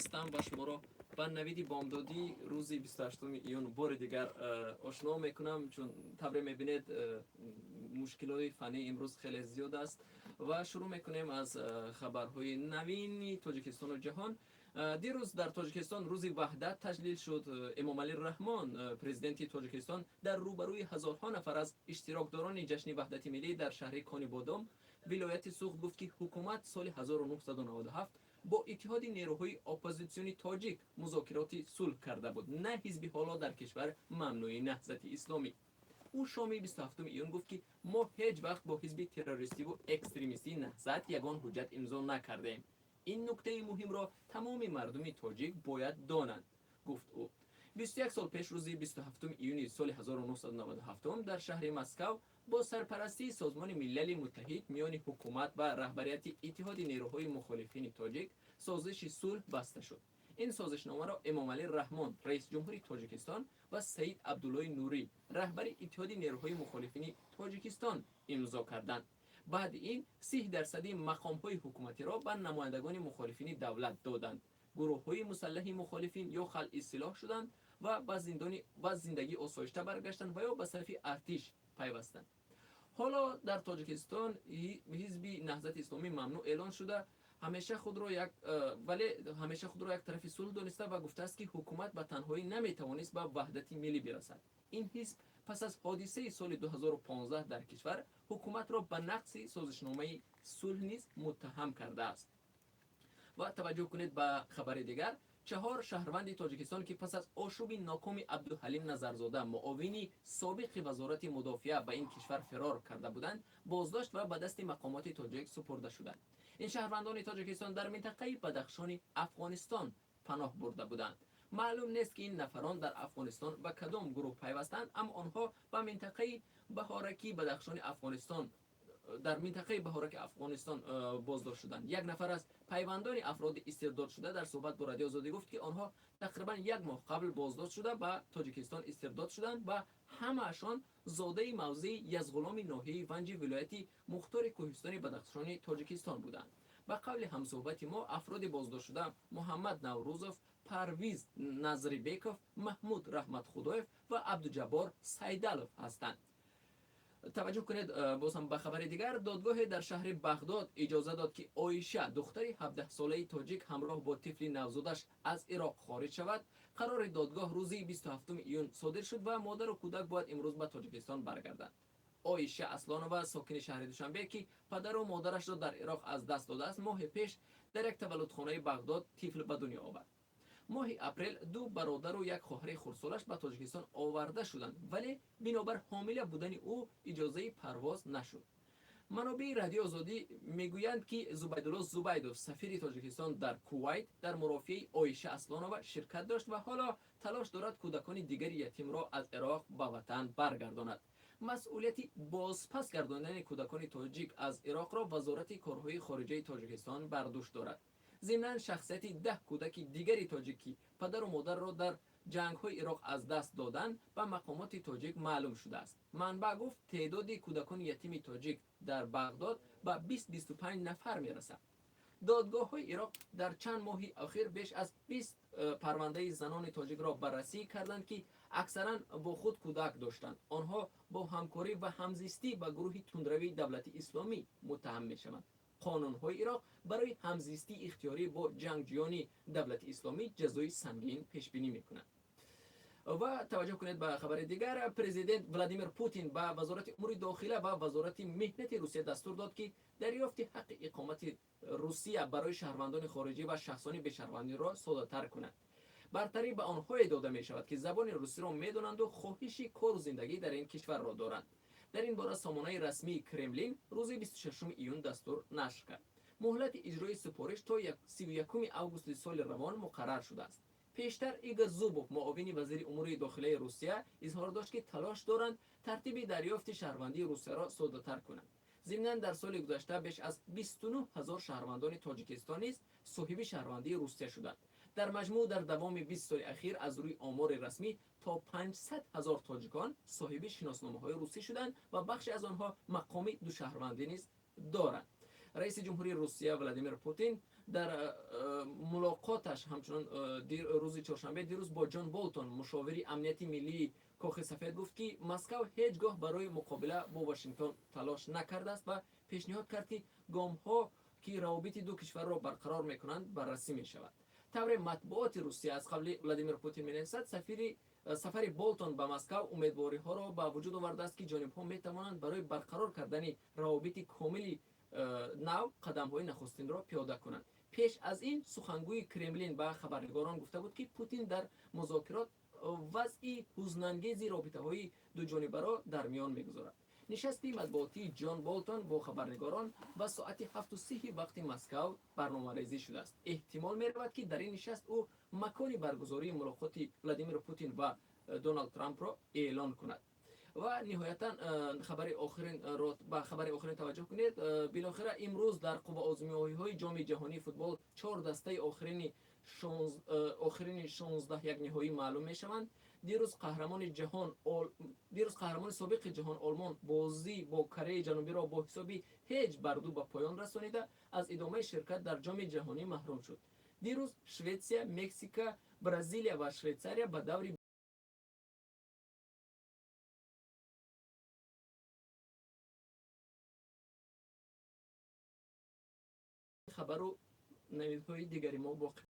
Ҳастам ва шуморо ба навиди бомдодии рӯзи 28 июн бори дигар ошно мекунам, чун тавре мебинед, мушкилоти фаннӣ имрӯз хеле зиёд аст. Ва шурӯъ мекунем аз хабарҳои навини Тоҷикистону ҷаҳон. Дирӯз дар Тоҷикистон Рӯзи Ваҳдат таҷлил шуд. Эмомалӣ Раҳмон, президенти Тоҷикистон, дар рӯбарӯи ҳазорҳо нафар аз иштирокдорони ҷашни ваҳдати миллӣ дар шаҳри Конибодом, вилояти Суғд, гуфт, ки ҳукумат соли 1997 бо иттиҳоди нерӯҳои оппозитсиони тоҷик музокироти сулҳ карда буд, на ҳизби ҳоло дар кишвар мамнӯи Наҳзати Исломӣ. Ӯ шоми 27 июн гуфт, ки мо ҳеҷ вақт бо ҳизби террористиву экстремистии Наҳзат ягон ҳуҷҷат имзо накардаем. Ин нуктаи муҳимро тамоми мардуми тоҷик бояд донанд, гуфт ӯ. 21 сол пеш, рӯзи 27 июни соли 1997, дар шаҳри Москав бо сарпарастии Созмони Милали Муттаҳид миёни ҳукумат ва раҳбарияти Иттиҳоди нерӯҳои мухолифини тоҷик созиши сулҳ баста шуд. Ин созишномаро Эмомалӣ Раҳмон, раисҷумҳури Тоҷикистон, ва Саид Абдуллои Нурӣ, раҳбари Иттиҳоди нерӯҳои мухолифини Тоҷикистон, имзо карданд. Баъди ин 30 дарсади мақомҳои ҳукуматиро ба намояндагони мухолифини давлат доданд. Гурӯҳҳои мусаллаҳи мухолифин ё халъи силоҳ шуданд ва ба зиндагии осоишта баргаштанд ва ё ба сафи артиш пайвастанд. Ҳоло дар Тоҷикистон ҳизби Наҳзати Исломӣ мамнӯъ эълон шуда, ҳамеша худро як вале ҳамеша худро як тарафи сулҳ дониста ва гуфтааст, ки ҳукумат ба танҳоӣ наметавонист ба ваҳдати миллӣ бирасад. Ин ҳизб пас аз ҳодисаи соли 2015 дар кишвар ҳукуматро ба нақзи созишномаи сулҳ низ муттаҳам кардааст. Ва таваҷҷӯҳ кунед ба хабари дигар. Чаҳор шаҳрванди Тоҷикистон, ки пас аз ошӯби нокоми Абдуҳалим Назарзода, муовини собиқи вазорати мудофиа, ба ин кишвар фирор карда буданд, боздошт ва ба дасти мақомоти тоҷик супурда шуданд. Ин шаҳрвандони Тоҷикистон дар минтақаи Бадахшони Афғонистон паноҳ бурда буданд. Маълум нест, ки ин нафарон дар Афғонистон ба кадом гурӯҳ пайвастанд, аммо онҳо ба минтақаи Баҳораки Бадахшони Афғонистон, дар минтақаи Баҳораки Афғонистон боздошт шуданд. Як нафар аз пайвандони афроди истирдодшуда дар суҳбат бо Радиои Озодӣ гуфт, ки онҳо тақрибан як моҳ қабл боздошт шуда, ба Тоҷикистон истирдод шуданд ва ҳамаашон зодаи мавзеи Язғуломи ноҳияи Ванҷи вилояти Мухтори Кӯҳистони Бадахшони Тоҷикистон буданд. Ба қавли ҳамсӯҳбати мо, афроди боздоштшуда Муҳаммад Наврӯзов, Парвиз Назрибеков, Маҳмуд Раҳматхудоев ва Абдуҷаббор Сайдалов ҳастанд. Таваҷҷӯҳ кунед боз ҳам ба хабари дигар. Додгоҳе дар шаҳри Бағдод иҷоза дод, ки Оиша, духтари 17-солаи тоҷик, ҳамроҳ бо тифли навзодаш аз Ироқ хориҷ шавад. Қарори додгоҳ рӯзи 27 июн содир шуд ва модару кӯдак бояд имрӯз ба Тоҷикистон баргарданд. Оиша Аслонова, сокини шаҳри Душанбе, ки падару модарашро дар Ироқ аз даст додааст, моҳи пеш дар як таваллудхонаи Бағдод тифл ба дунё овард. Моҳи апрел ду бародару як хоҳари хурдсолаш ба Тоҷикистон оварда шуданд, вале бинобар ҳомила будани ӯ иҷозаи парвоз нашуд. Манобеи Радиои Озодӣ мегӯянд, ки Зубайдулло Зубайдов, сафири Тоҷикистон дар Кувайт, дар мурофиаи Оиша Аслонова ширкат дошт ва ҳоло талош дорад кӯдакони дигари ятимро аз Ироқ ба ватан баргардонад. Масъулияти бозпас гардондани кӯдакони тоҷик аз Ироқро Вазорати корҳои хориҷаи Тоҷикистон бар дӯш дорад. Зимнан, шахсияти 10 кӯдаки дигари тоҷик, ки падару модарро дар ҷангҳои Ироқ аз даст доданд, ба мақомоти тоҷик маълум шудааст. Манбаъ гуфт, теъдоди кӯдакони ятими тоҷик дар Бағдод ба 20-25 нафар мерасад. Додгоҳҳои Ироқ дар чанд моҳи охир беш аз 20 парвандаи занони тоҷикро баррасӣ карданд, ки аксаран бо худ кӯдак доштанд. Онҳо бо ҳамкорӣ ва ҳамзистӣ ба гурӯҳи тундравии Давлати Исломӣ муттаҳам мешаванд. Қонунҳои Ироқ барои ҳамзистии ихтиёрӣ бо ҷангҷӯёни Давлати Исломӣ ҷазои сангин пешбинӣ мекунад. Ва таваҷҷӯҳ кунед ба хабари дигар. Президент Владимир Путин ба Вазорати умури дохила ва Вазорати меҳнати Русия дастур дод, ки дарёфти ҳаққи иқомати Русия барои шаҳрвандони хориҷӣ ва шахсони бешаҳрвандиро соддатар кунад. Бартарӣ ба онҳое дода мешавад, ки забони русиро медонанду хоҳиши кору зиндагӣ дар ин кишварро доранд. Дар ин бора сомонаи расмии Кремлин рӯзи 26 июн дастур нашр кард. Муҳлати иҷрои супориш то 31 августи соли равон муқаррар шудааст. Пештар Игор Зубов, муовини вазири умури дохилаи Русия, изҳор дошт, ки талош доранд тартиби дарёфти шаҳрвандии Русияро соддатар кунанд. Зимнан, дар соли гузашта беш аз 29 ҳазор шаҳрвандони Тоҷикистон низ соҳиби шаҳрвандии Русия шуданд. Дар маҷмӯъ, дар давоми 20 соли ахир, аз рӯи омори расмӣ, то 500 ҳазор тоҷикон соҳиби шиносномаҳои русӣ шуданд ва бахше аз онҳо мақоми душаҳрвандӣ низ доранд. Раиси ҷумҳурии Русия Владимир Путин Дар мулоқоташ ҳамчунон рӯзи чоршанбе дирӯз бо Ҷон Болтон, мушовири амнияти миллии Кохи Сафед, гуфт, ки Москав ҳеҷ гоҳ барои муқобила бо Вашингтон талош накардааст ва пешниҳод кард, ки гомҳо, ки равобити ду кишварро барқарор мекунанд, баррасӣ мешавад. Тавре матбуоти Русия аз қавли Владимир Путин менависад, сафари Болтон ба Москав умедвориҳоро ба вуҷуд овардааст, ки ҷонибҳо метавонанд барои барқарор кардани равобити комили нав қадамҳои нахустинро пиёда кунанд. Пеш аз ин сухангӯи Кремлин ба хабарнигорон гуфта буд, ки Путин дар музокирот вазъи ҳузнангези робитаҳои дуҷонибаро дар миён мегузорад. Нишасти матбуотии Ҷон Болтон бо хабарнигорон ба соати 7:30 вақти Москав барномарезӣ шудааст. Эҳтимол меравад, ки дар ин нишаст ӯ макони баргузории мулоқоти Владимир Путин ва Доналд Трампро эълон кунад. Ва ниҳоятан хабари охиринро, ба хабари охирин таваҷҷӯҳ кунед. Билохира имрӯз дар қувваозмоиҳои Ҷоми ҷаҳонии футбол чор дастаи охирини 16 якниҳоӣ маълум мешаванд. Дирӯз қаҳрамони собиқи ҷаҳон Олмон бозӣ бо Кореяи Ҷанубиро бо ҳисоби 0-2 ба поён расонида, аз идомаи ширкат дар Ҷоми ҷаҳонӣ маҳрум шуд. Дирӯз Шветсия, Мексика, Бразилия ва Швейтсария ба даври хабару навидҳои дигари мо боқӣ.